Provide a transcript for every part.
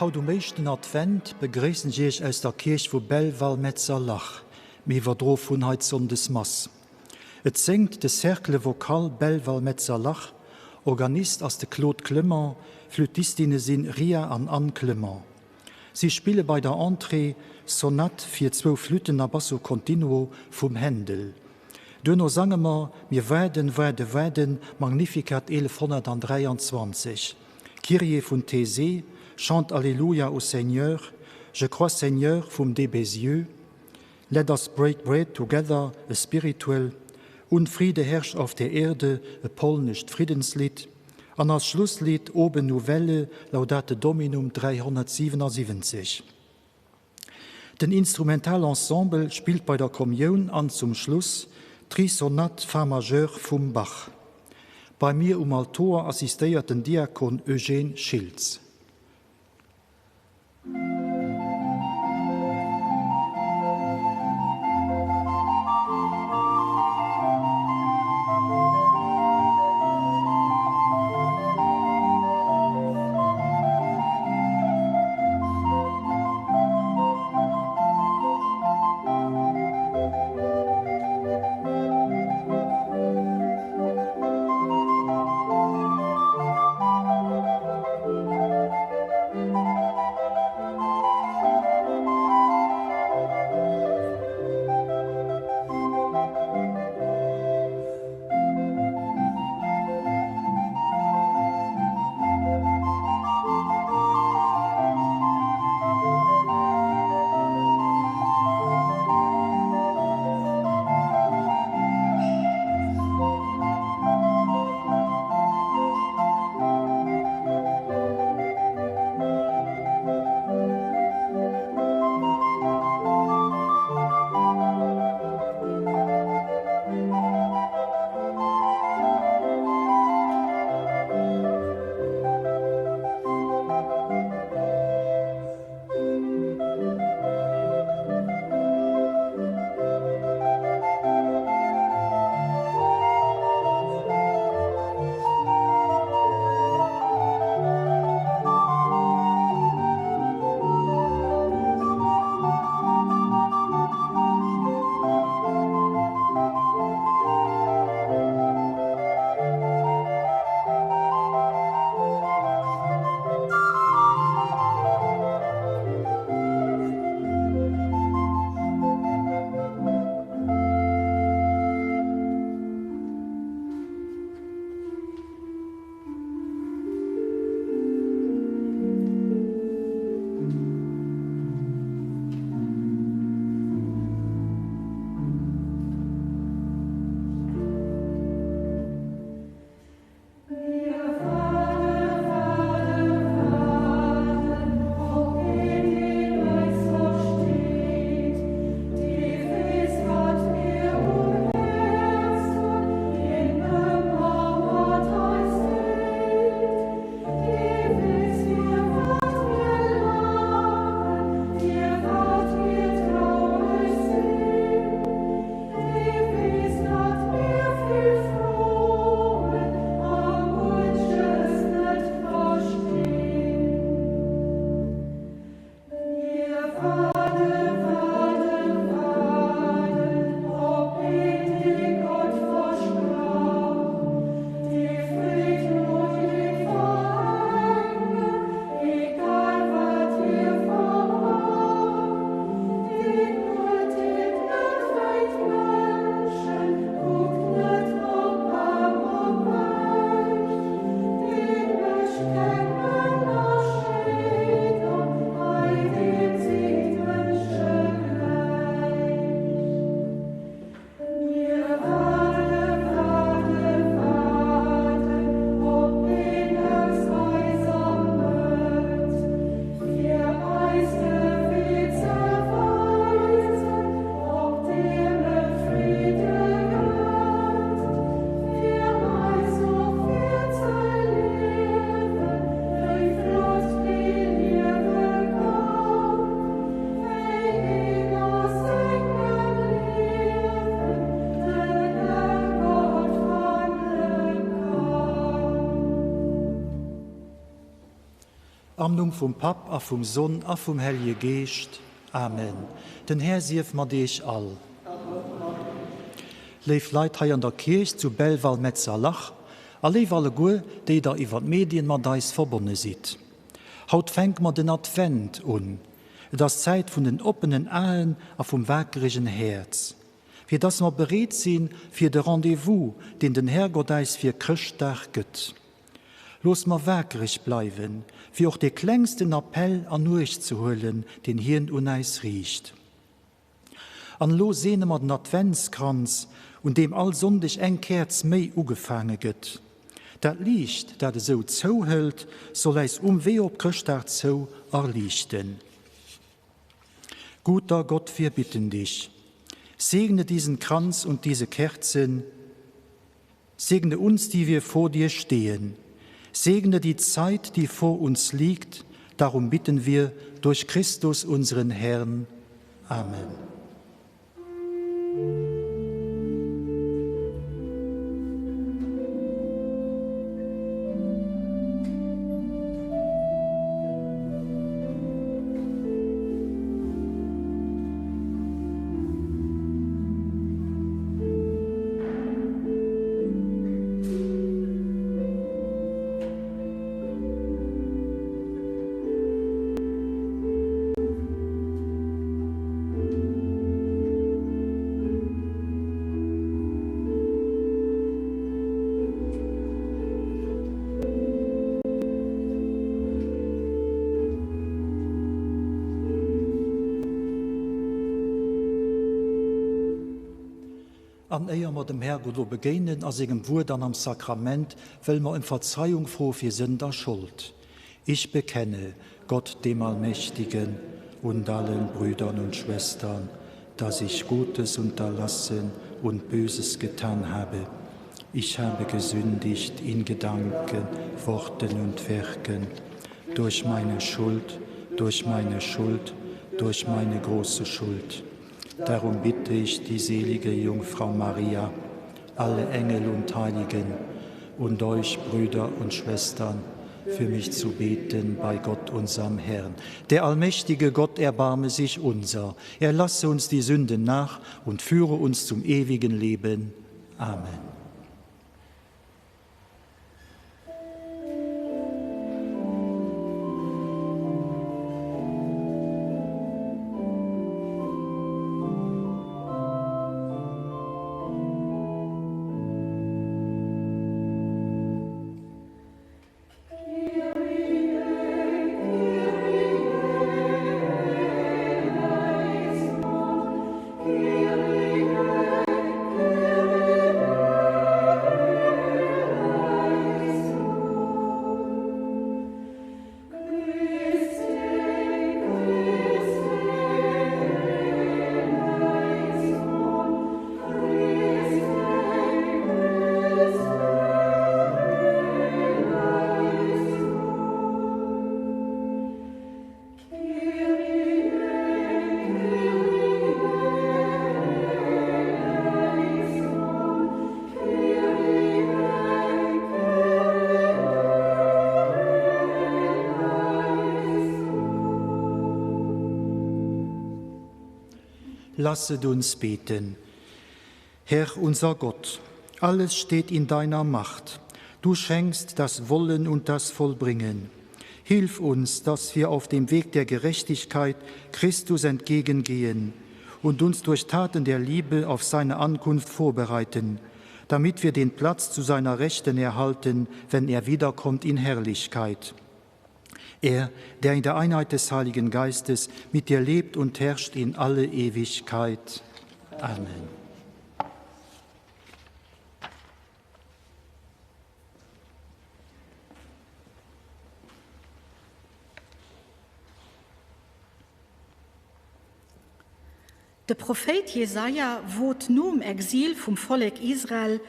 Haut um éischten Advent begréissen ech Iech aus der Kierch vu Belval-Metzerlach. Mir iwwerdroe vun hei d'Sonndesmass. Et séngt de Cercle Vocal Belval-Metzerlach, Organist ass de Claude Clement, Flüttistinne sinn Ria an Anne Clement. Si spille bei der Entrée Sonate fir zwou Flütten a Basso continuo vum Händel. Duerno sange mer Mir waarden, waarde, waarden, Magnificat 1123, Kyrie vun Taizé, Chante Alleluia au Seigneur, Je crois Seigneur vum Debézieux, Let us break bread together, e Spirituel, Und Friede herrscht auf der Erde, e polnescht Friddenslidd, an als Schlusslidd Oben Nouvelle, Laudate Dominum 377. Den Instrumentalensemble spillt bei der Kommioun an zum Schluss d'Trisonate Fa Majeur vum Bach. Bei mir um Altoer assistéiert den Diakon Eugène Schiltz. Am Numm vum Papp a vum Sonn a vum Hellje Geescht. Amen. Den Här sief mat iech all. Léif Leit hei an der Kierch zu Belval-Metzerlach a léif alleguer, déi der iwwer d'Medien mat eis verbonne sidd. Haut fänke mer den Advent un. Et ass d'Zäit vun den oppenen Aen a vum wakeregen Häerz, fir dass mer bereet sinn fir de Rendez-vous, deen den Härgott äis fir Chrëschtdag gëtt. Looss mer wakereg bleiwen, fir och dee klengsten Appell an Uecht ze huelen, deen hien un äis riicht. An elo seene mer den Adventskranz, un deem all Sonndeg eng Käerz méi ugefaange gëtt. Dat Liicht, dat esou zouhëlt, soll äis um Wee op Chrëschtdag zou erliichten. Guter Gott, wir bitten dich, segne diesen Kranz und diese Kerzen, Segne uns, die wir vor dir stehen. Segne die Zeit, die vor uns liegt. Darum bitten wir durch Christus unseren Herrn. Amen. An éier mer dem Härgott elo begéinen a sengem Wuert an am Sakrament, wëlle mer ëm Verzeiung froe fir Sënd a Schold. Ich bekenne Gott dem Allmächtigen und allen Brüdern und Schwestern, dass ich Gutes unterlassen und Böses getan habe. Ich habe gesündigt in Gedanken, Worten und Werken, durch meine Schuld, durch meine Schuld, durch meine große Schuld. Darum bitte ich die selige Jungfrau Maria, alle Engel und Heiligen und euch Brüder und Schwestern, für mich zu beten bei Gott unserem Herrn. Der allmächtige Gott erbarme sich unser, er lasse uns die Sünden nach und führe uns zum ewigen Leben. Amen. Lasset uns beten. Herr unser Gott, alles steht in deiner Macht. Du schenkst das Wollen und das Vollbringen. Hilf uns, dass wir auf dem Weg der Gerechtigkeit Christus entgegengehen und uns durch Taten der Liebe auf seine Ankunft vorbereiten, damit wir den Platz zu seiner Rechten erhalten, wenn er wiederkommt in Herrlichkeit. Er, der in der Einheit des Heiligen Geistes mit dir lebt und herrscht in alle Ewigkeit. Amen. De Prophéit Jesaja wot nom Exil vum Vollek Israel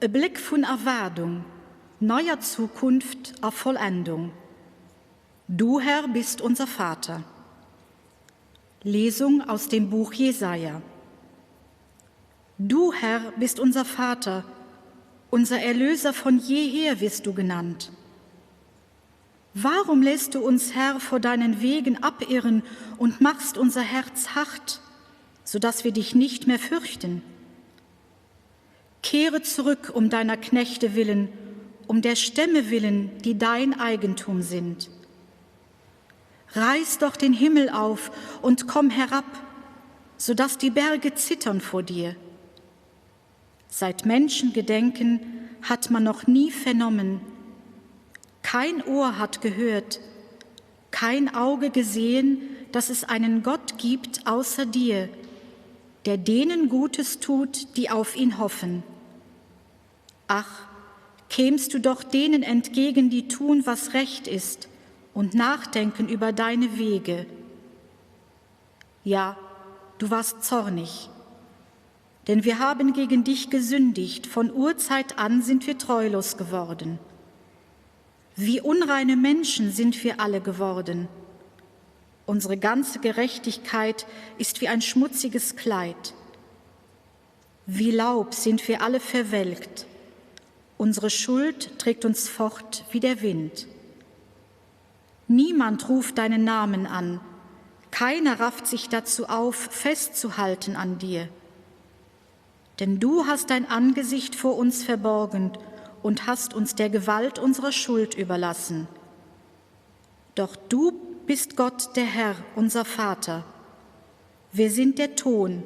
e Bléck vun Erwaardung, neier Zukunft a Vollendung, Du, Herr, bist unser Vater. Lesung aus dem Buch Jesaja. Du, Herr, bist unser Vater, unser Erlöser von jeher wirst du genannt. Warum lässt du uns, Herr, vor deinen Wegen abirren und machst unser Herz hart, so dass wir dich nicht mehr fürchten? Kehre zurück um deiner Knechte willen, um der Stämme willen, die dein Eigentum sind. Reiß doch den Himmel auf und komm herab, so dass die Berge zittern vor dir. Seit Menschengedenken hat man noch nie vernommen, kein Ohr hat gehört, kein Auge gesehen, dass es einen Gott gibt außer dir, der denen Gutes tut, die auf ihn hoffen. Ach, kämst du doch denen entgegen, die tun, was recht ist, und nachdenken über deine Wege. Ja, du warst zornig, denn wir haben gegen dich gesündigt, von Urzeit an sind wir treulos geworden. Wie unreine Menschen sind wir alle geworden. Unsere ganze Gerechtigkeit ist wie ein schmutziges Kleid. Wie Laub sind wir alle verwelkt. Unsere Schuld trägt uns fort wie der Wind. Niemand ruft deinen Namen an, keiner rafft sich dazu auf, festzuhalten an dir. Denn du hast dein Angesicht vor uns verborgen und hast uns der Gewalt unserer Schuld überlassen. Doch du bist Gott der Herr, unser Vater. Wir sind der Ton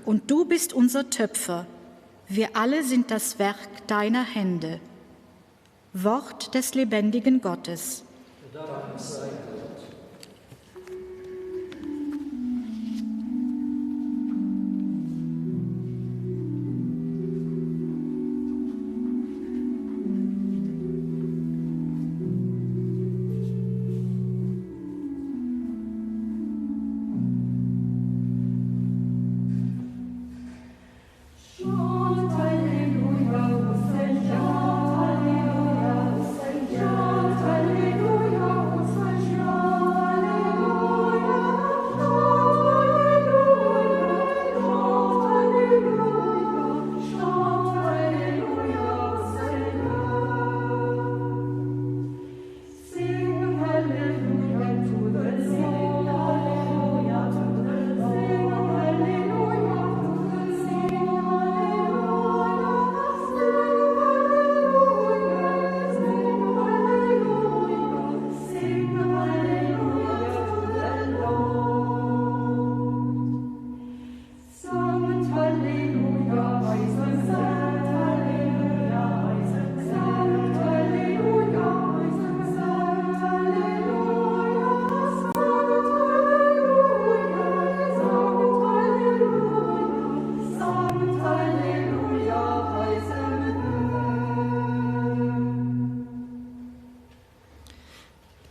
und du bist unser Töpfer. Wir alle sind das Werk deiner Hände. Wort des lebendigen Gottes. Dank sei Gott.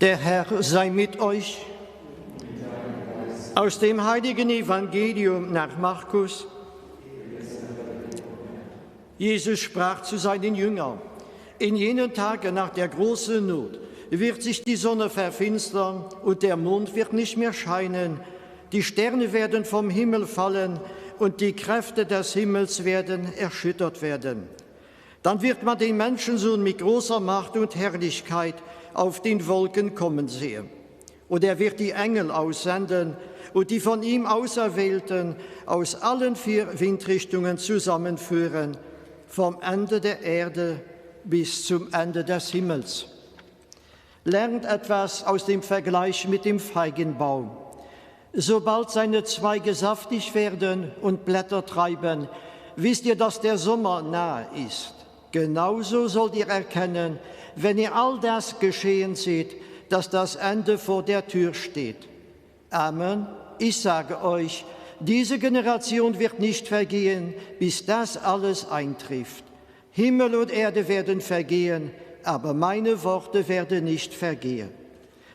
Der Herr sei mit euch. Aus dem heiligen Evangelium nach Markus. Jesus sprach zu seinen Jüngern: In jenen Tagen nach der großen Not wird sich die Sonne verfinstern und der Mond wird nicht mehr scheinen. Die Sterne werden vom Himmel fallen und die Kräfte des Himmels werden erschüttert werden. Dann wird man den Menschensohn mit großer Macht und Herrlichkeit auf den Wolken kommen sehen. Und er wird die Engel aussenden und die von ihm Auserwählten aus allen vier Windrichtungen zusammenführen, vom Ende der Erde bis zum Ende des Himmels. Lernt etwas aus dem Vergleich mit dem Feigenbaum. Sobald seine Zweige saftig werden und Blätter treiben, wisst ihr, dass der Sommer nahe ist. Genauso sollt ihr erkennen, wenn ihr all das geschehen seht, dass das Ende vor der Tür steht. Amen. Ich sage euch, diese Generation wird nicht vergehen, bis das alles eintrifft. Himmel und Erde werden vergehen, aber meine Worte werden nicht vergehen.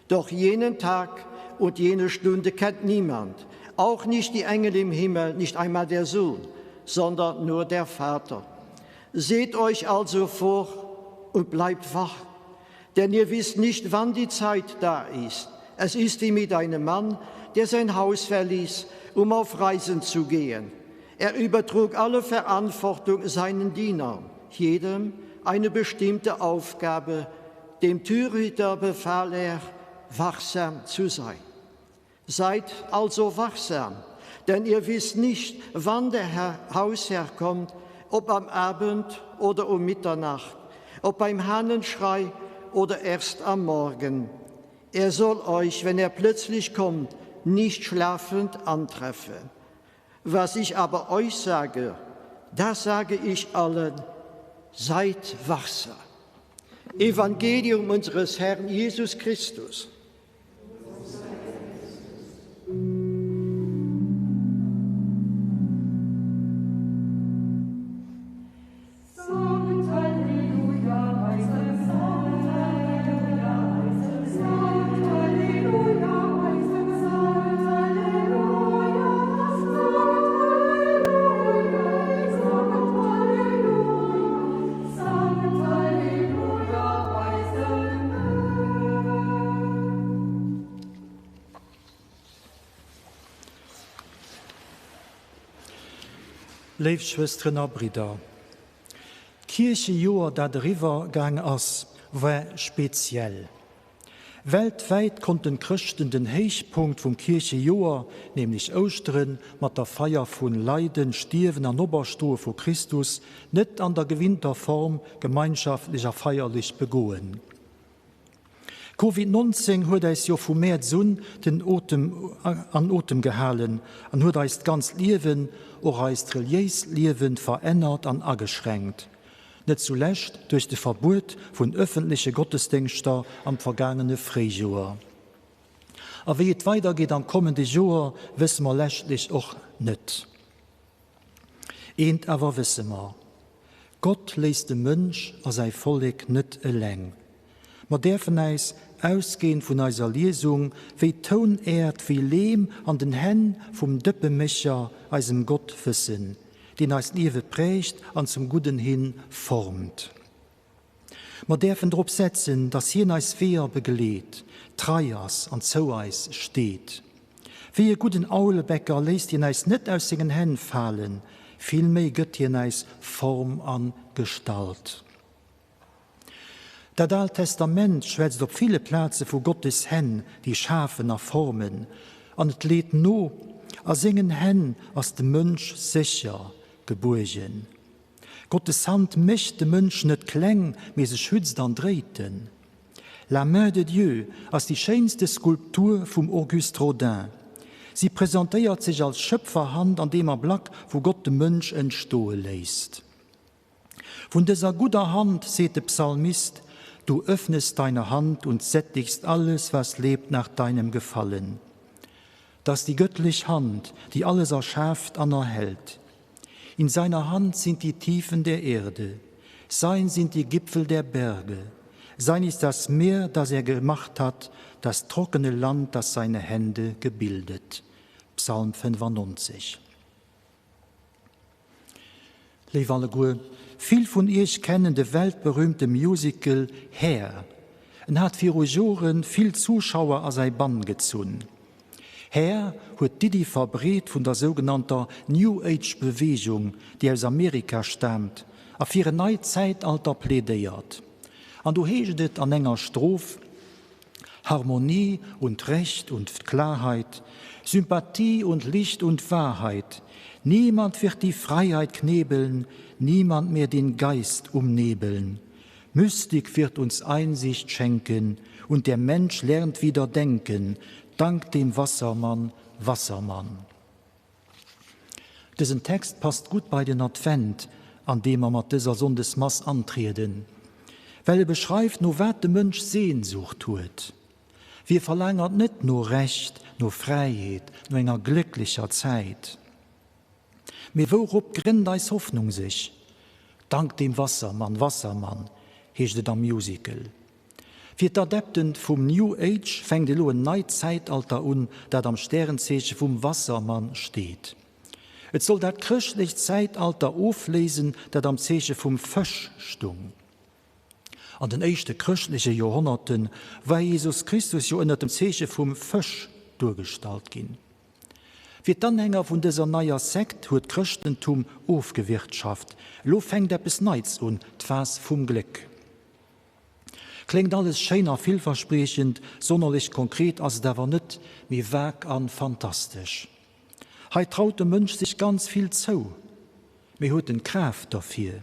Doch jenen Tag und jene Stunde kennt niemand, auch nicht die Engel im Himmel, nicht einmal der Sohn, sondern nur der Vater. Seht euch also vor und bleibt wach, denn ihr wisst nicht, wann die Zeit da ist. Es ist wie mit einem Mann, der sein Haus verließ, um auf Reisen zu gehen. Er übertrug alle Verantwortung seinen Dienern, jedem eine bestimmte Aufgabe. Dem Türhüter befahl er, wachsam zu sein. Seid also wachsam, denn ihr wisst nicht, wann der Herr Hausherr kommt, ob am Abend oder um Mitternacht, ob beim Hahnenschrei oder erst am Morgen. Er soll euch, wenn er plötzlich kommt, nicht schlafend antreffen. Was ich aber euch sage, das sage ich allen, seid wachsam. Evangelium unseres Herrn Jesus Christus. Léif Schwësteren a Bridder, d'Kierchejoer, dat eriwwer gaang ass, war speziell. Weltwäit konnten d'Chrëschten den Héichpunkt vum Kierchejoer, nämlech Ouschteren, mat der Feier vun Leiden, Stierwen an Operstoe vu Christus, net an der gewinnter Form gemeinschaftlech a feierlech begoen. Covid 19 huet äis jo vu Mäerz un den Otem an Otem gehalen an huet eist ganzt Liewen, och eist reliéist Liewen, verännert an ageschränkt. Net zulescht duerch de Verbuet vun ëffentleche Gottesdéngschter am vergaangene Fréijoer. A wéi et weidergeet am kommende Joer, wësse mer leschtlech och net. Eent awer wësse mer, Gott léisst de Mënsch a säi Vollek net eleng. Mer däerfen äis, ausgehend vun eiser Liesung, wéi Tounäerd, wéi Leem an den Hänn vum Dëppemécher, eisem Gott, wëssen, deen eist Liewe prägt an zum Gudden hin formt. Mer däerfen drop setzen, dass hien eis Weeër begleet, trei ass an zou eis steet. Wéi e gudden Aulebäcker léisst hien äis net aus sengen Hänn falen, villméi gëtt hien äis Form a Gestalt. Dat Aalt Testament schwätzt op ville Plaze vu Gottes Hänn, déi schafen a formen, an et leet no, A sengen Hänn ass de Mënsch sécher gebuergen. Gottes Hand mécht de Mënsch net kleng, mee se schützt an dréit en. La main de Dieu ass déi schéinste Skulptur vum Auguste Rodin. Si presentéiert sech als Schëpferhand an deem Ablack, wou Gott de Mënsch entstoe léisst. Vun dëser gudder Hand seet de Psalmist, Du öffnest deine Hand und sättigst alles, was lebt, nach deinem Gefallen. 't ass déi gëttlech Hand, déi alles erschaaft an erhält. In seiner Hand sind die Tiefen der Erde, sein sind die Gipfel der Berge, sein ist das Meer, das er gemacht hat, das trockene Land, das seine Hände gebildet. Psalm 95. Léif alleguer, vill vun iech kennen de weltberühmte Musical Hair. En hat viru Jore vill Zuschauer a säi Bann gezunn. Hair huet d'Iddi verbreet vun der sougenannter New Age Beweegung, déi aus Amerika staamt a fir en neit Zäitalter plädéiert. An do heescht et an enger Stroph, Harmonie und Recht und Klarheit, Sympathie und Licht und Wahrheit, Niemand wird die Freiheit knebeln, niemand mehr den Geist umnebeln. Mystik wird uns Einsicht schenken und der Mensch lernt wieder denken, dank dem Wassermann, Wassermann. Dësen Text passt gutt bei den Advent, an dee mer mat dëser Sonndesmass antrieden, well e beschreift, no wat de Mënsch Sehnsucht huet. Wie verlaangert net no Recht, no Fräiheet, no enger glécklecher Zäit? Mee wourop grënnt eis Hoffnung sech? Dank dem Wassermann, Wassermann, heescht et am Musical. Fir d'Adepten vum New Age fänkt elo en neit Zäitalter un, dat am Stärenzeeche vum Wassermann steet. Et soll dat chrëschtlecht Zäitalter ofléisen, dat am Zeeche vum Fësch stung. An den éischte chrëschtleche Joerhonnerte war Jesus Christus jo ënnert dem Zeeche vum Fësch duergestallt ginn. Fir d'Anhänger vun dëser neier Sekt huet d'Chrëschtentum ofgewirtschaft. Elo fänkt eppes Neits un, d'Phas vum Gléck. Kléngt alles schéin a villverspriechend, sonnerlech konkret ass et awer net, mee vag an fantastesch. Hei traut de Mënsch sech ganz vill zou, mee huet en d'Kraaft derfir?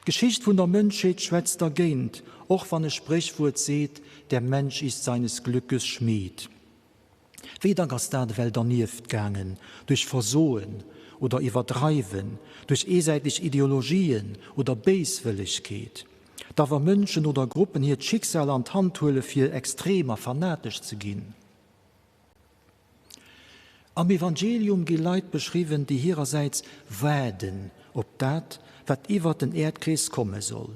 D'Geschicht vun der Mënschheet schwätzt dergéint, och wann e Spréchwuert seet, Der Mensch ist seines Glückes Schmied. Wéi dack ass dat ewell dernieft gaangen, duerch Versoen oder Iwwerdreiwen, duerch eesäiteg Ideologien oder Béiswëllegkeet, da wa Mënschen oder Gruppen hiert Schicksal an d'Hand huele fir extrem a fanatesch ze ginn. Am Evangelium gi Leit beschriwwen, déi hirersäits waarden op dat, wat iwwert den Äerdkrees komme soll.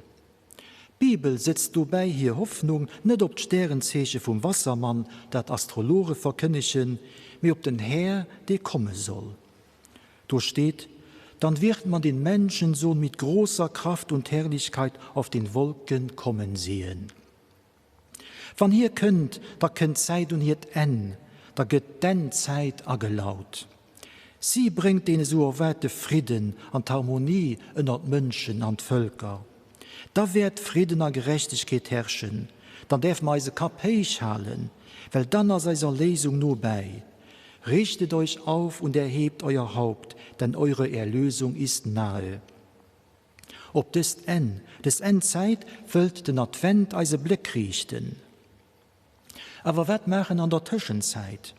D'Bibel sëtzt dobäi hir Hoffnung net op d'Stärenzeeche vum Wassermann, dat Astrologe verkënnegen, mee op den Här, dee komme soll. Do steet, Dann wird man den Menschensohn mit großer Kraft und Herrlichkeit auf den Wolken kommen sehen. Wann hie kënnt, da kënnt d'Zäit un hiert Enn, da gëtt d'Ennzäit agelaut. Si bréngt deen esou erwaarte Fridden an d'Harmonie ënner d'Mënschen an d'Vëlker. Da wäert Fridden a Gerechtegkeet herrschen. Dann däerfe mer eise Kapp héich halen, well dann ass eis Erléisung no bäi. Richtet euch auf und erhebt euer Haupt, denn eure Erlösung ist nahe. Op dëst Enn, dës Endzäit wëllt den Advent eise Bléck riichten. Awer wat maachen an der Tëschenzäit?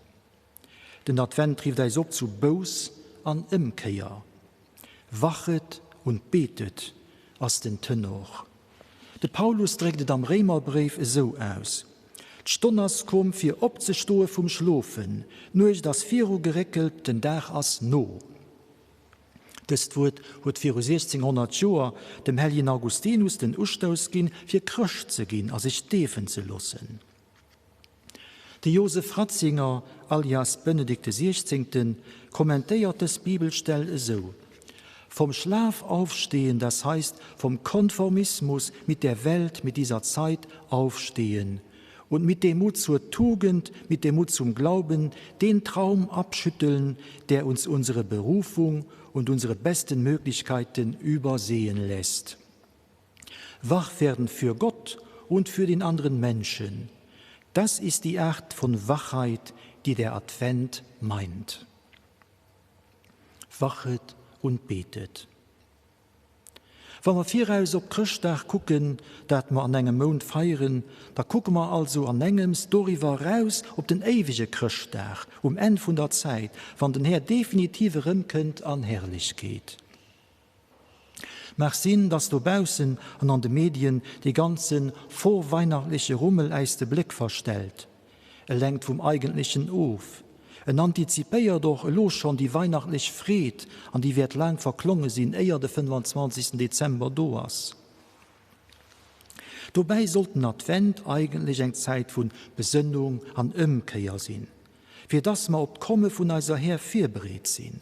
Den Advent rifft äis op zu Bouss an Ëmkéier. Wachet und betet ass den Tenor. De Paulus dréckt et am Réimerbréif esou aus, D'Stonn ass komm fir opzestoe vum Schlofen, d'Nuecht ass virugeréckelt, den Dag ass no. Dëst Wuert huet viru 1600 Joer dem helljen Augustinus den Ustouss ginn, fir Chrëscht ze ginn a sech deefen ze loossen. De Josef Ratzinger, alias Benedikt de Siechzéngten, kommentéiert dës Bibelstell esou, Vom Schlaf aufstehen, das heißt vom Konformismus mit der Welt, mit dieser Zeit aufstehen und mit dem Mut zur Tugend, mit dem Mut zum Glauben den Traum abschütteln, der uns unsere Berufung und unsere besten Möglichkeiten übersehen lässt. Wach werden für Gott und für den anderen Menschen. Das ist die Art von Wachheit, die der Advent meint. Wachet und betet. Wa mer viraus op Chrëschtdag kucken, dat mer an engem Mount feieren, da kucke mer also an engems doriwwer eraus op den éiwege Chrëschtdag um Enn vun der Zäit, wann den Här definitiv erëmkënnt an Herrlechkeet. Mag sinn, dass dobaussen an an de Medien dee ganze vorweihnachtliche Rummel äis de Bléck verstellt. E lenkt vum Eigentlechen of. En antizipéiert och elo schonn déi weihnachtlech Freed, an déi wäert laang verklonge sinn, éier de 25. Dezember do ass. Dobäi sollt den Advent eigentlech eng Zäit vu Besënnung an Ëmkéier sinn, fir dass mer op d'Komme vun eiser Här virbereet sinn.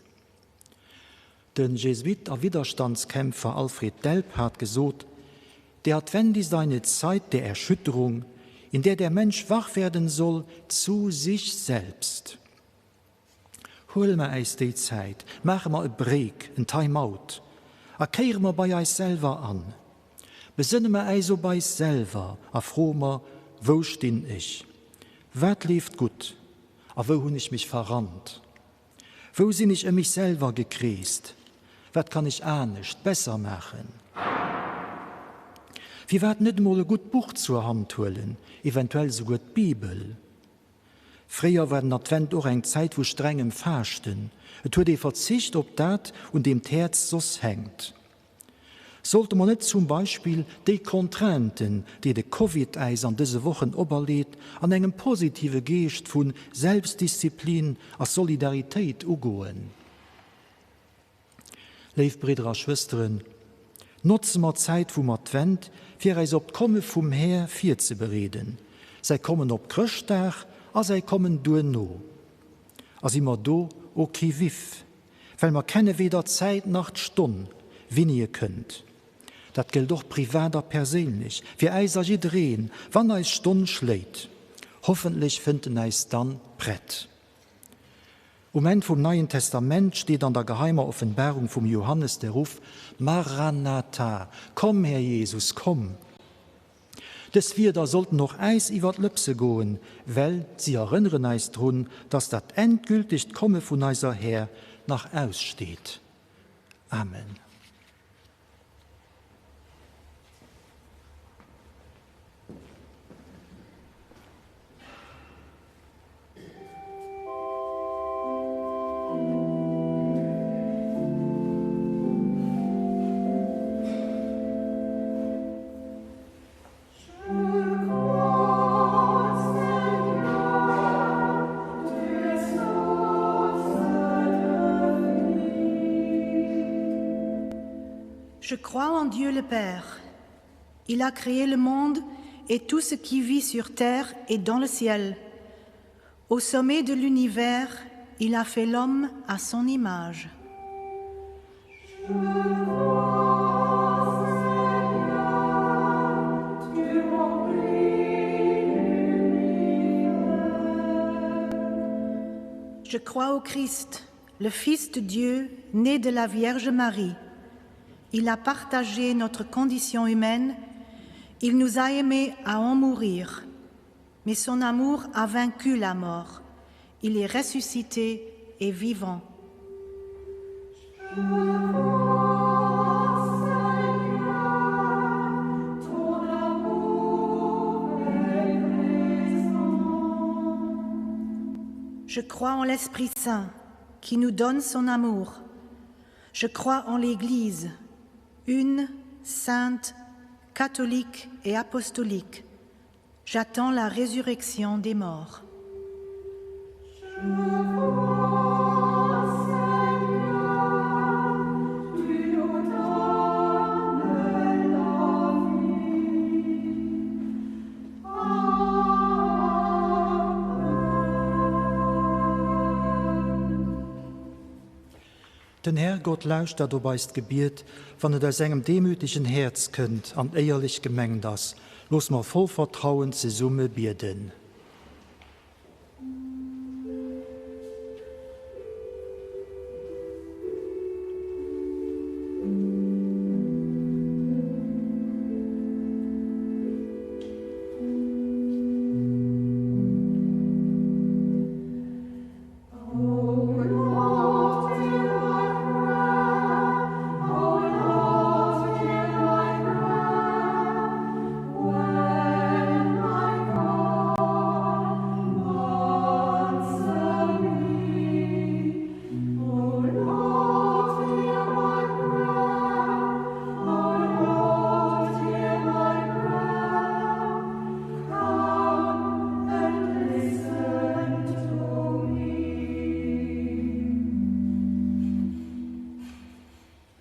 De Jesuit a Widerstandskämpfer Alfred Delp hat gesot, Der Advent ist eine Zeit der Erschütterung, in der der Mensch wach werden soll zu sich selbst. Huele mer äis déi Zäit, maache mer e Break, en Time-out a kéiere mer bei eis selwer an. Besënne mer äis op eis selwer a froe mer, Wou stinn ech? Wat leeft gutt a wou hunn ech mech verrannt? Wou sinn ech ëm mech selwer gekreest? Wat kann ech anescht, besser maachen? Firwat net emol e gutt Buch zur Hand huelen, eventuell esouguer d'Bibel? Fréier war den Advent och eng Zäit vu strengem Faaschten. Et huet ee verzicht op dat, un deem d'Häerz soss hänkt. Sollte mer net zum Beispill déi Contrainten, déi de Covid äis an dëse Wochen operleet, an engem positive Geescht vu Selbstdisziplin a Solidaritéit ugoen? Léif Bridder a Schwësteren, notze mer d'Zäit vum Advent, fir äis op d'Komme vum Här virzebereeden, säi Kommen op Chrëschtdag a säi Kommen duerno. A si mer do au qui-vive? Well mer kenne weder d'Zäit nach d'Stonn, winni e kënnt. Dat gëllt och privat a perséinlech, fir äis a jiddereen, wann eis Stonn schléit. Hoffentlech fënnt en äis dann prett. Um Enn vum Neien Testament steet an der geheimer Offenbarung vum Johannes de Ruff, Maranatha, Komm, Här Jesus, komm! Dës Wierder sollten och äis iwwer d'Lëpse goen, well si erënneren äis drun, dass dat endgültigt Komme vun eiser Här nach aussteet. Amen. Je crois en Dieu le Père. Il a créé le monde et tout ce qui vit sur terre et dans le ciel. Au sommet de l'univers, il a fait l'homme à son image. Je crois au Christ, le Fils de Dieu, né de la Vierge Marie. Il a partagé notre condition humaine, il nous a aimés à en mourir. Mais son amour a vaincu la mort. Il est ressuscité et vivant. Je crois en l'Esprit Saint qui nous donne son amour. Je crois en l'Église, une, sainte, catholique et apostolique. J'attends la résurrection des morts. Den Härgott lauschtert op eist Gebiet, wann et aus engem demütegen Häerz kënnt an éierlech gemengt ass. Looss mer voll Vertrauen zesumme bieden.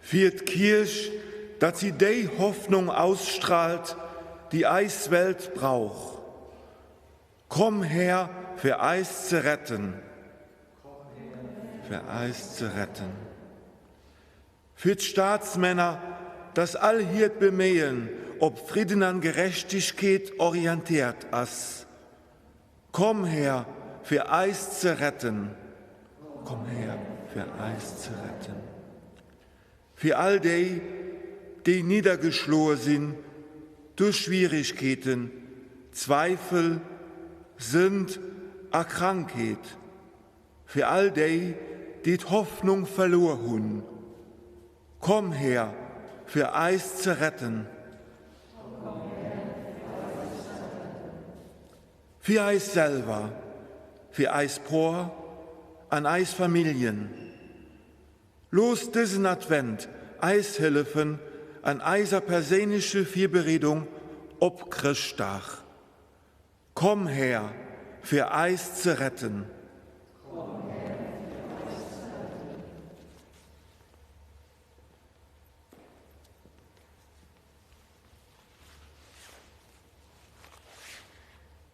Fir d'Kierch, datt si déi Hoffnung ausstrahlt, déi eis Welt brauch. Komm Här, fir eis ze retten. Fir eis ze retten. Fir d'Staatsmänner, datt all hiert Beméien op Fridden an Gerechtegkeet orientéiert ass. Komm Här, fir eis ze retten. Komm Här, fir eis ze retten. Fir all déi, déi niddergeschloe sinn duerch Schwierigkeeten, Zweifel, Sënd a Krankheet, fir all déi, déi d'Hoffnung verluer hunn, Komm Här, fir eis ze retten. Fir eis selwer, fir eis Por an eis Familljen. Looss dësen Advent eis hëllefen an eiser perséinleche Virbereedung op Chrëschtdag. Komm Här, fir eis ze retten.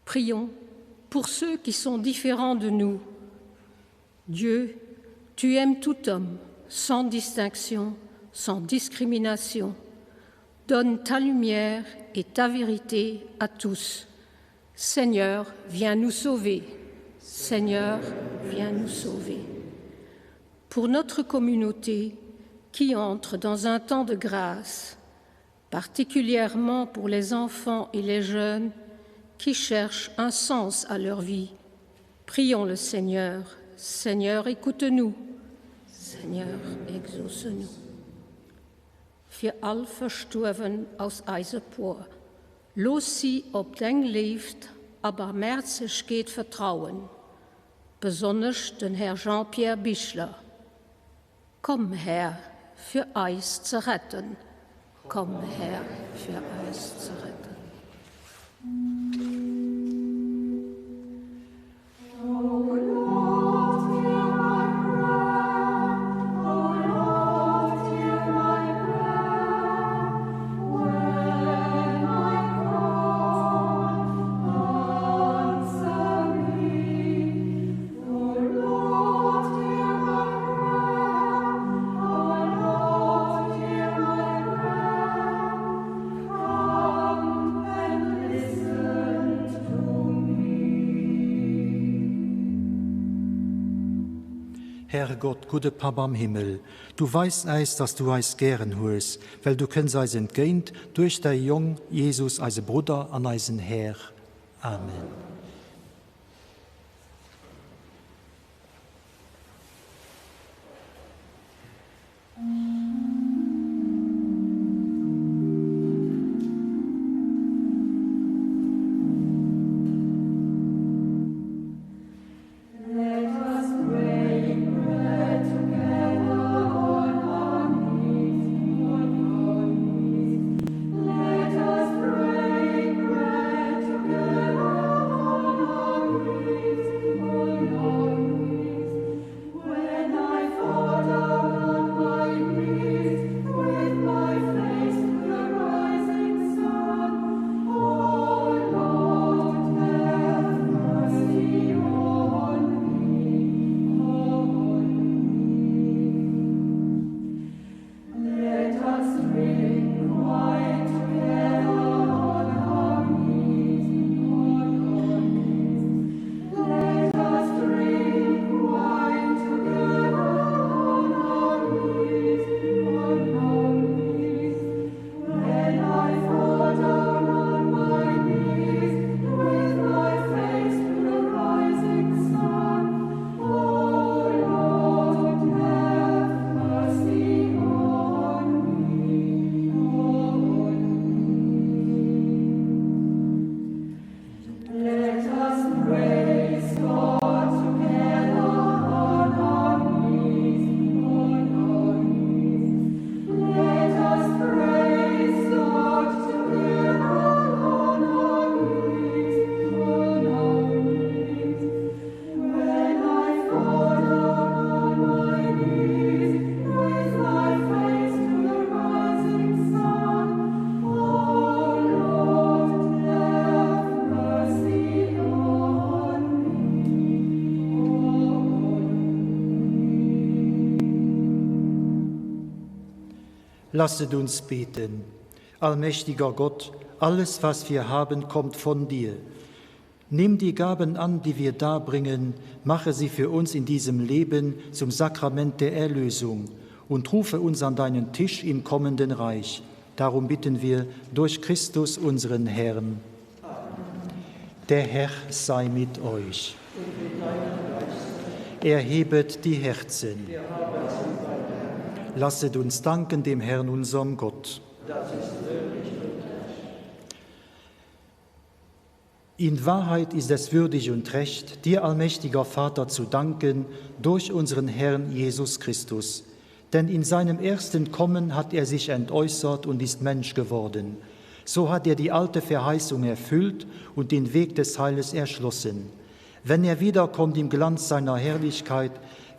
Prions pour ceux qui sont différents de nous. Dieu, tu aimes tout homme, sans distinction, sans discrimination. Donne ta lumière et ta vérité à tous. Seigneur, viens nous sauver. Seigneur, viens nous sauver. Pour notre communauté qui entre dans un temps de grâce, Particulièrement pour les enfants et les jeunes qui cherchent un sens à leur vie. Prions le Seigneur. Seigneur, écoute-nous. Seigneur, exauce-nous. Fir all Verstuerwen aus eise Por, looss si op deng Léift a Barmärzegkeet vertrauen, besonnesch den Här Jean-Pierre Bichler. Komm, Här, fir eis ze retten. Komm, Här, fir eis ze retten. Herrgott, gudde Papp am Himmel, du weis äis, dass du eis gären hues, well du kënns eis entgéint duerch däi Jong Jesus, eise Brudder an eisen Här. Amen. Lasset uns beten. Allmächtiger Gott, alles, was wir haben, kommt von dir. Nimm die Gaben an, die wir darbringen, mache sie für uns in diesem Leben zum Sakrament der Erlösung und rufe uns an deinen Tisch im kommenden Reich. Darum bitten wir durch Christus unseren Herrn. Der Herr sei mit euch. Erhebet die Herzen. Lasset uns danken dem Herrn unserem Gott. In Wahrheit ist es würdig und recht, dir allmächtiger Vater zu danken durch unseren Herrn Jesus Christus. Denn in seinem ersten Kommen hat er sich entäußert und ist Mensch geworden. So hat er die alte Verheißung erfüllt und den Weg des Heiles erschlossen. Wenn er wiederkommt im Glanz seiner Herrlichkeit,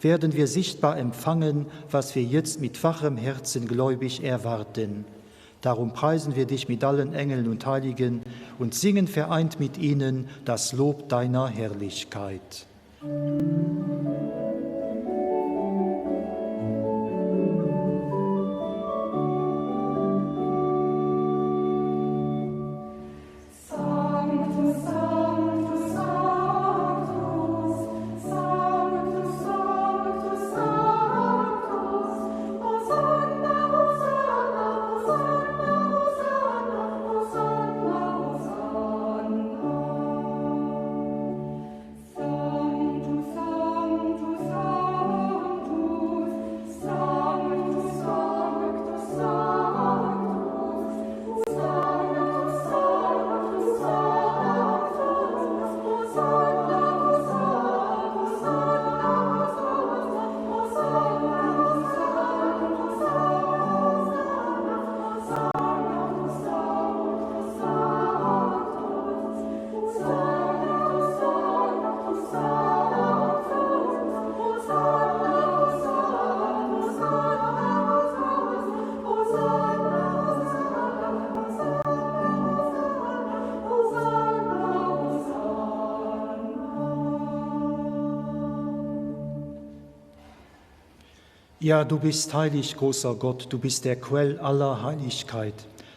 werden wir sichtbar empfangen, was wir jetzt mit wachem Herzen gläubig erwarten. Darum preisen wir dich mit allen Engeln und Heiligen und singen vereint mit ihnen das Lob deiner Herrlichkeit. Amen. Ja, du bist heilig, großer Gott, du bist der Quell aller Heiligkeit.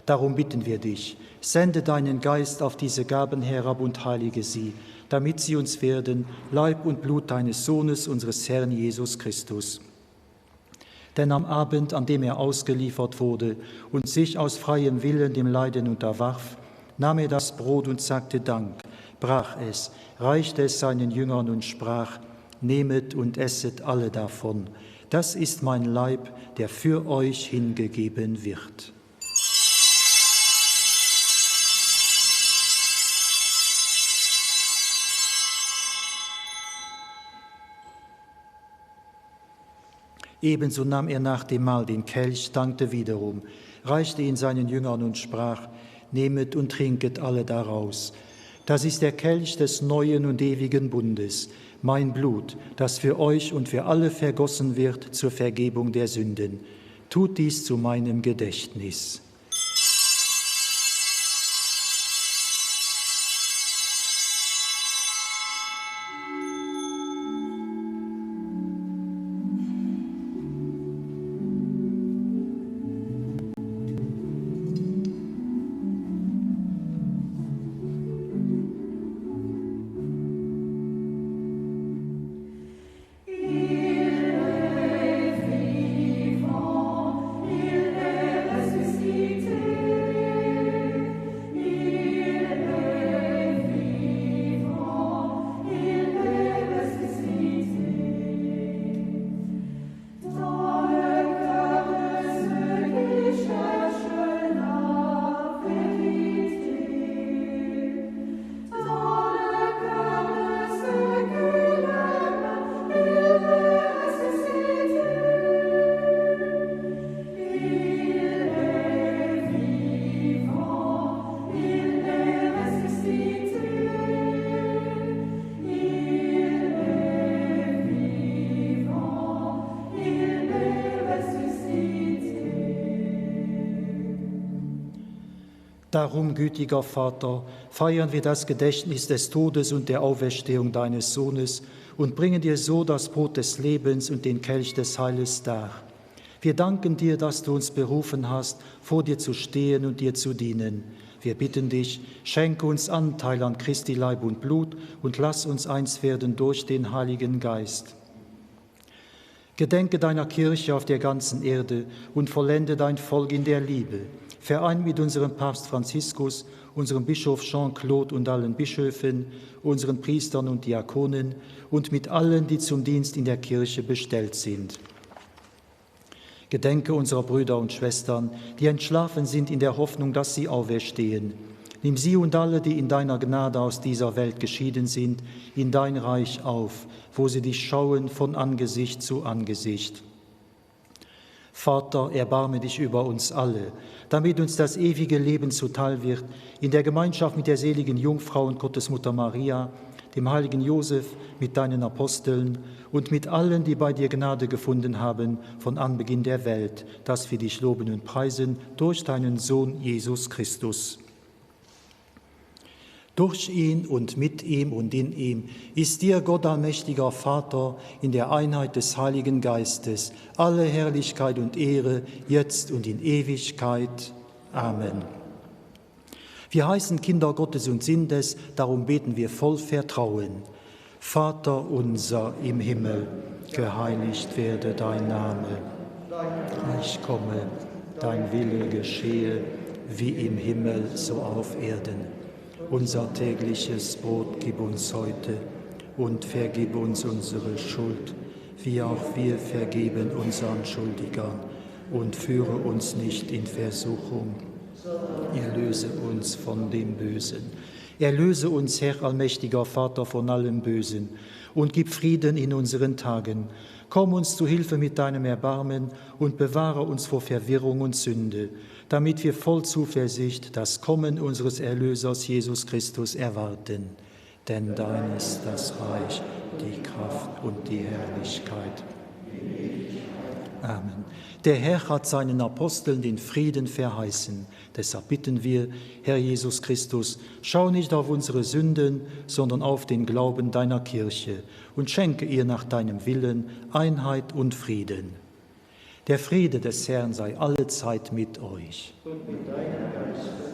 Darum bitten wir dich, sende deinen Geist auf diese Gaben herab und heilige sie, damit sie uns werden, Leib und Blut deines Sohnes, unseres Herrn Jesus Christus. Denn am Abend, an dem er ausgeliefert wurde und sich aus freiem Willen dem Leiden unterwarf, nahm er das Brot und sagte Dank, brach es, reichte es seinen Jüngern und sprach: Nehmet und esset alle davon. Das ist mein Leib, der für euch hingegeben wird. Ebenso nahm er nach dem Mahl den Kelch, dankte wiederum, reichte ihn seinen Jüngern und sprach: Nehmet und trinket alle daraus. Das ist der Kelch des neuen und ewigen Bundes, mein Blut, das für euch und für alle vergossen wird zur Vergebung der Sünden. Tut dies zu meinem Gedächtnis. Darum, gütiger Vater, feiern wir das Gedächtnis des Todes und der Auferstehung deines Sohnes und bringen dir so das Brot des Lebens und den Kelch des Heiles dar. Wir danken dir, dass du uns berufen hast, vor dir zu stehen und dir zu dienen. Wir bitten dich, schenke uns Anteil an Christi Leib und Blut und lass uns eins werden durch den Heiligen Geist. Gedenke deiner Kirche auf der ganzen Erde und vollende dein Volk in der Liebe. Verein mit unserem Papst Franziskus, unserem Bischof Jean-Claude und allen Bischöfen, unseren Priestern und Diakonen und mit allen, die zum Dienst in der Kirche bestellt sind. Gedenke unserer Brüder und Schwestern, die entschlafen sind in der Hoffnung, dass sie auferstehen. Nimm sie und alle, die in deiner Gnade aus dieser Welt geschieden sind, in dein Reich auf, wo sie dich schauen von Angesicht zu Angesicht. Vater, erbarme dich über uns alle, damit uns das ewige Leben zuteil wird, in der Gemeinschaft mit der seligen Jungfrau und Gottesmutter Maria, dem heiligen Josef, mit deinen Aposteln und mit allen, die bei dir Gnade gefunden haben von Anbeginn der Welt, dass wir dich loben und preisen durch deinen Sohn Jesus Christus. Durch ihn und mit ihm und in ihm ist dir, Gott allmächtiger Vater, in der Einheit des Heiligen Geistes alle Herrlichkeit und Ehre, jetzt und in Ewigkeit. Amen. Wir heißen Kinder Gottes und sind es, darum beten wir voll Vertrauen. Vater unser im Himmel, geheiligt werde dein Name. Reich komme, dein Wille geschehe, wie im Himmel so auf Erden. Unser tägliches Brot gib uns heute und vergib uns unsere Schuld, wie auch wir vergeben unseren Schuldigern, und führe uns nicht in Versuchung. Erlöse uns von dem Bösen. Erlöse uns, Herr allmächtiger Vater, von allem Bösen und gib Frieden in unseren Tagen. Komm uns zu Hilfe mit deinem Erbarmen und bewahre uns vor Verwirrung und Sünde, damit wir voll Zuversicht das Kommen unseres Erlösers Jesus Christus erwarten. Denn dein ist das Reich, die Kraft und die Herrlichkeit. Amen. Der Herr hat seinen Aposteln den Frieden verheißen. Deshalb bitten wir, Herr Jesus Christus, schau nicht auf unsere Sünden, sondern auf den Glauben deiner Kirche und schenke ihr nach deinem Willen Einheit und Frieden. Der Friede des Herrn sei allezeit mit euch. Und mit deinem Geiste.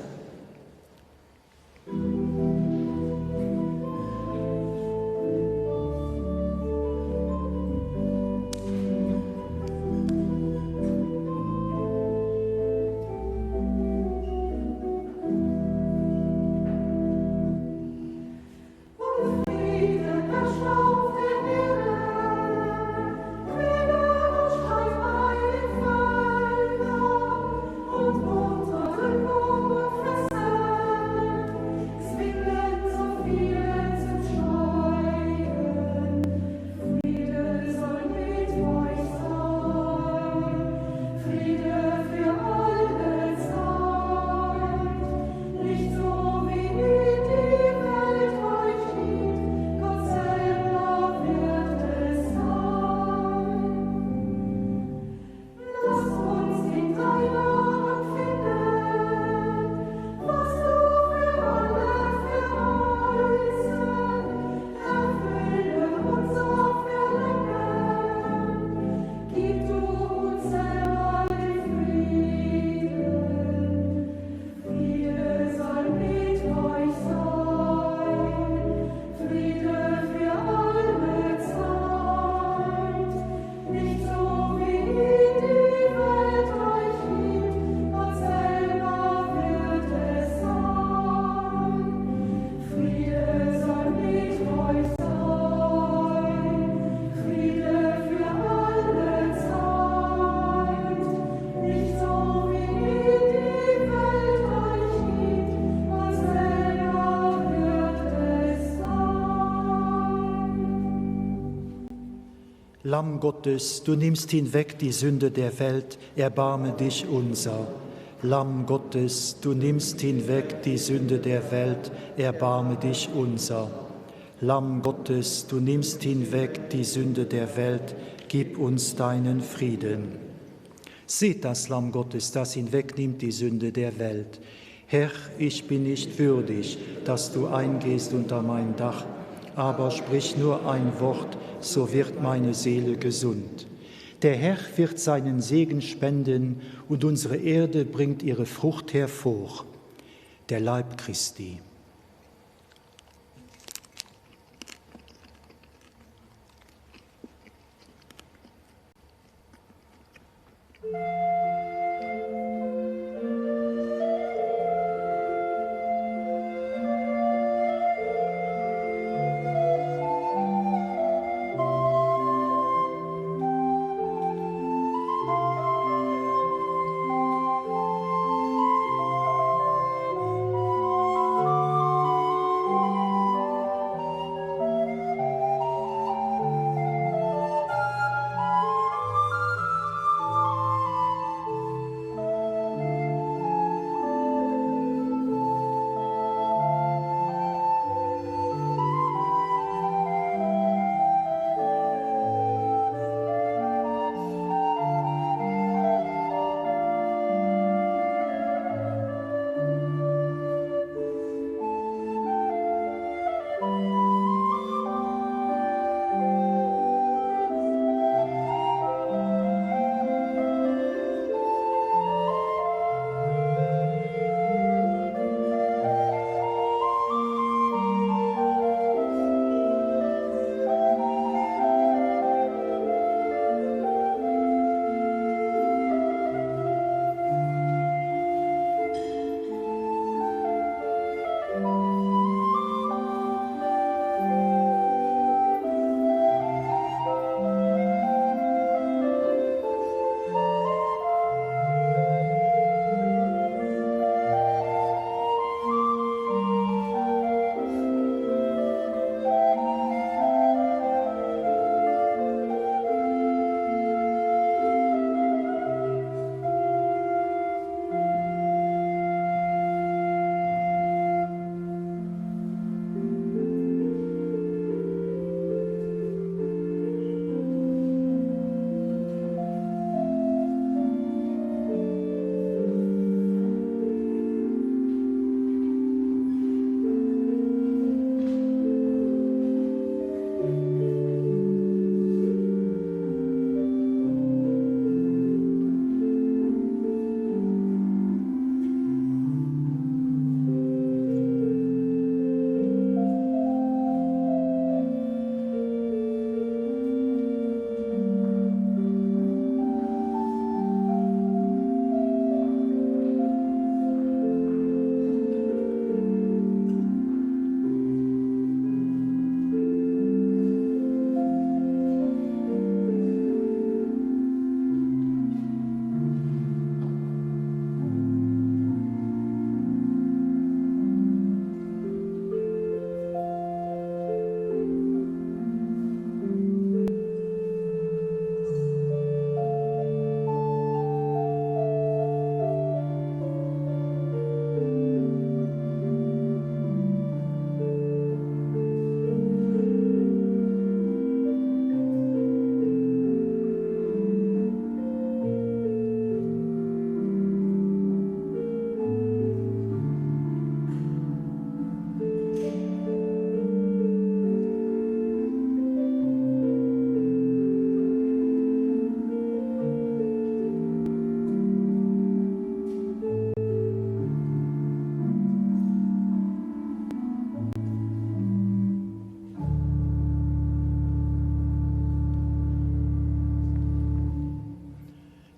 Lamm Gottes, du nimmst hinweg die Sünde der Welt, erbarme dich unser. Lamm Gottes, du nimmst hinweg die Sünde der Welt, erbarme dich unser. Lamm Gottes, du nimmst hinweg die Sünde der Welt, gib uns deinen Frieden. Seht das Lamm Gottes, das hinwegnimmt die Sünde der Welt. Herr, ich bin nicht würdig, dass du eingehst unter mein Dach, aber sprich nur ein Wort, so wird meine Seele gesund. Der Herr wird seinen Segen spenden und unsere Erde bringt ihre Frucht hervor. Der Leib Christi.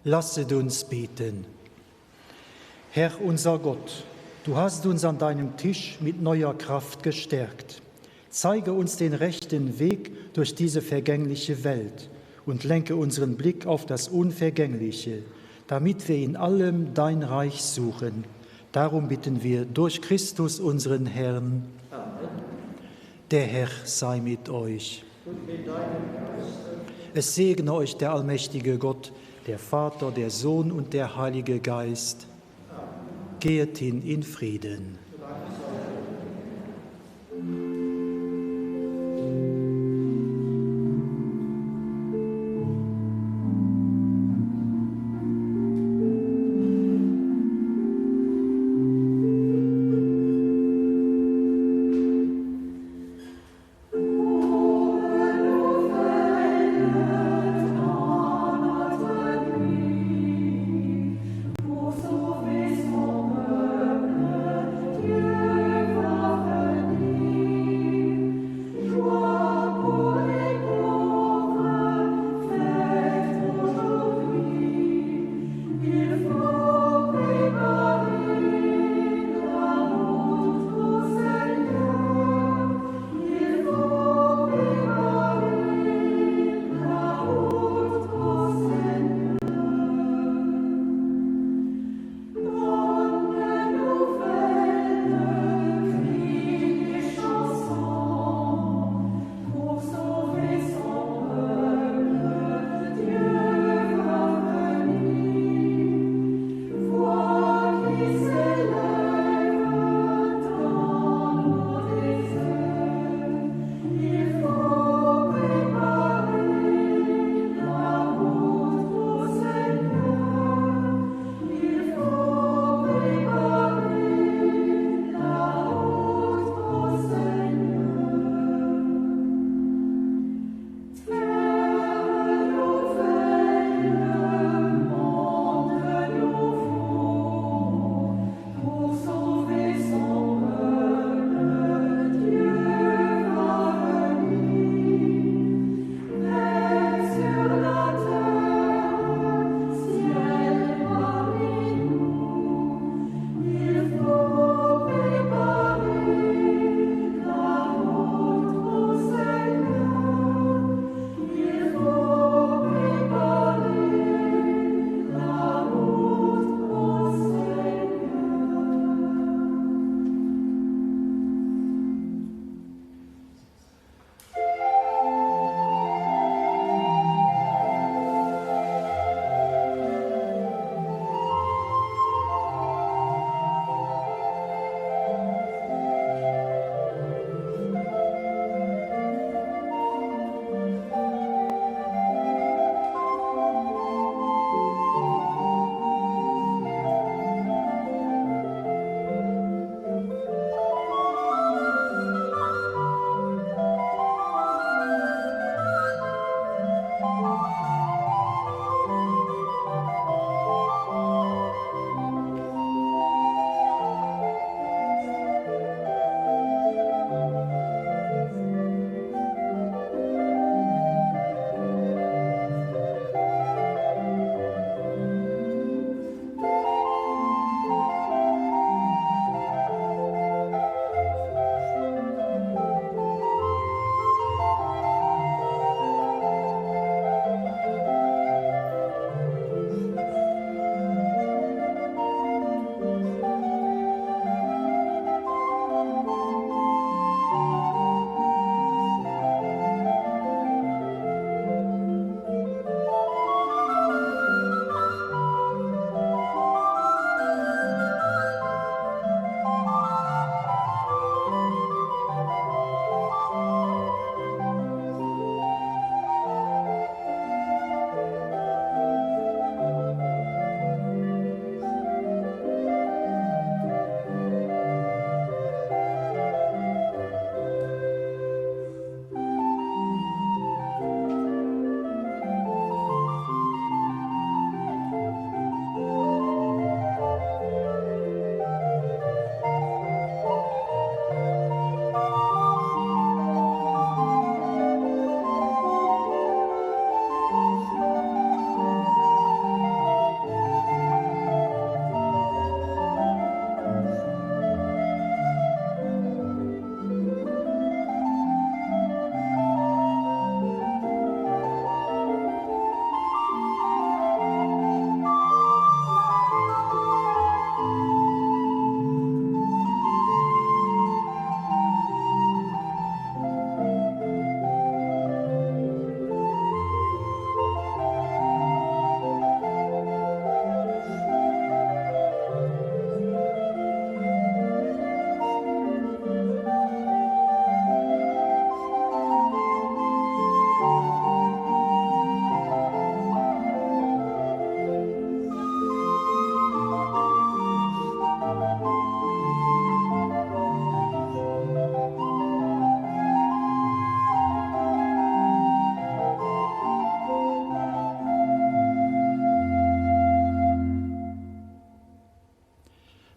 Lasset uns beten. Herr unser Gott, du hast uns an deinem Tisch mit neuer Kraft gestärkt. Zeige uns den rechten Weg durch diese vergängliche Welt und lenke unseren Blick auf das Unvergängliche, damit wir in allem dein Reich suchen. Darum bitten wir durch Christus unseren Herrn. Amen. Der Herr sei mit euch. Und mit deinem Geiste. Es segne euch der allmächtige Gott, der Vater, der Sohn und der Heilige Geist. Amen. Gehet hin in Frieden.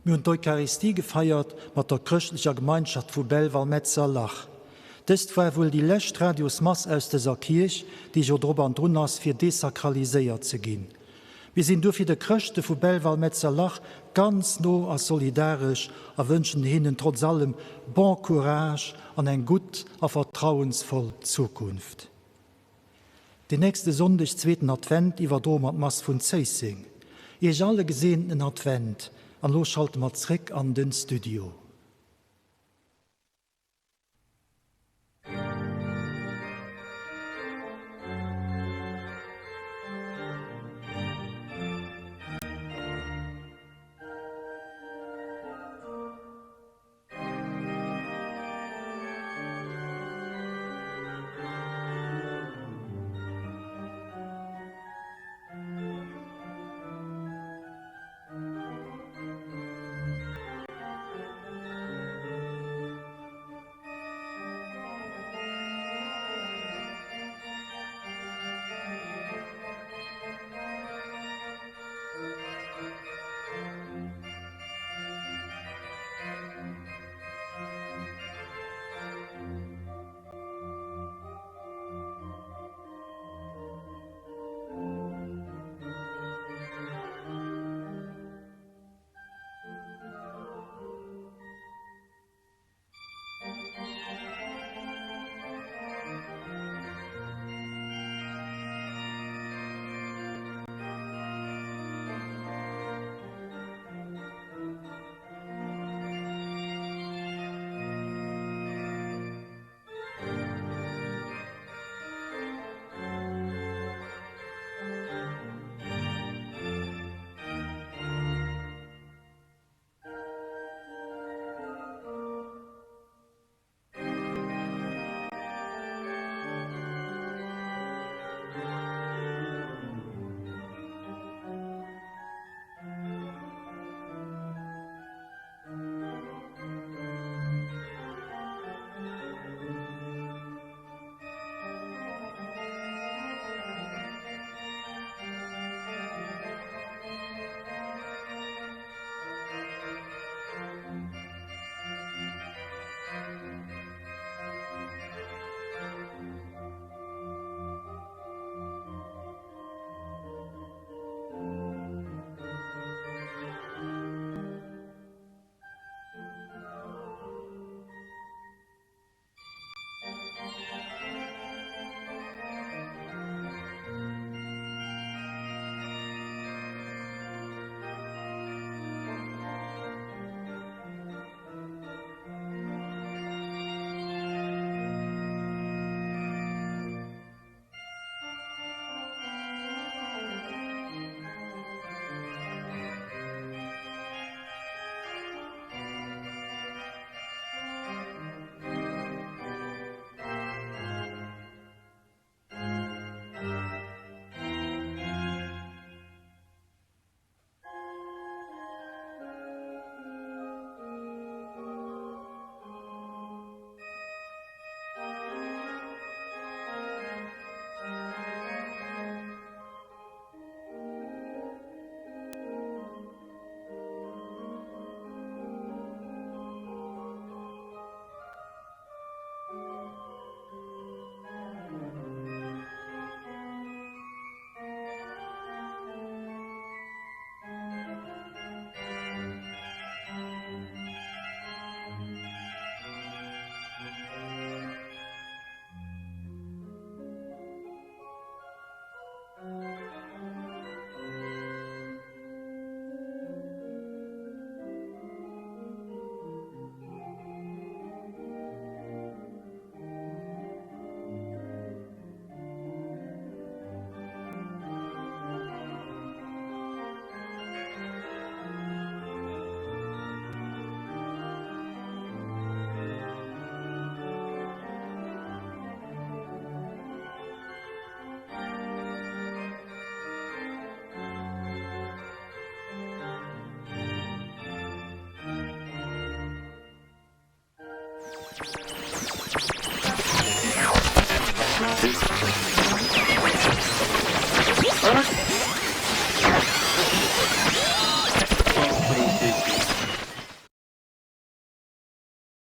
Mir hunn d'Eucharistie gefeiert mat der chrëschtlecher Gemeinschaft vu Belval-Metzerlach. Dëst war wuel déi lescht Radiosmass aus dëser Kierch, déi jo drop an drun ass, fir desakraliséiert ze ginn. Mir sinn duerfir de Chrëschte vu Belval-Metzerlach ganz no a solidaresch a wënschen hinnen trotz allem bon courage an eng gutt a vertrauensvoll Zukunft. Den nächste Sonndeg, zweeten Advent, iwwerdroe mer d'Mass vun Zéisseng. Iech all e geseenten Advent an elo schalte mer zréck an den Studio.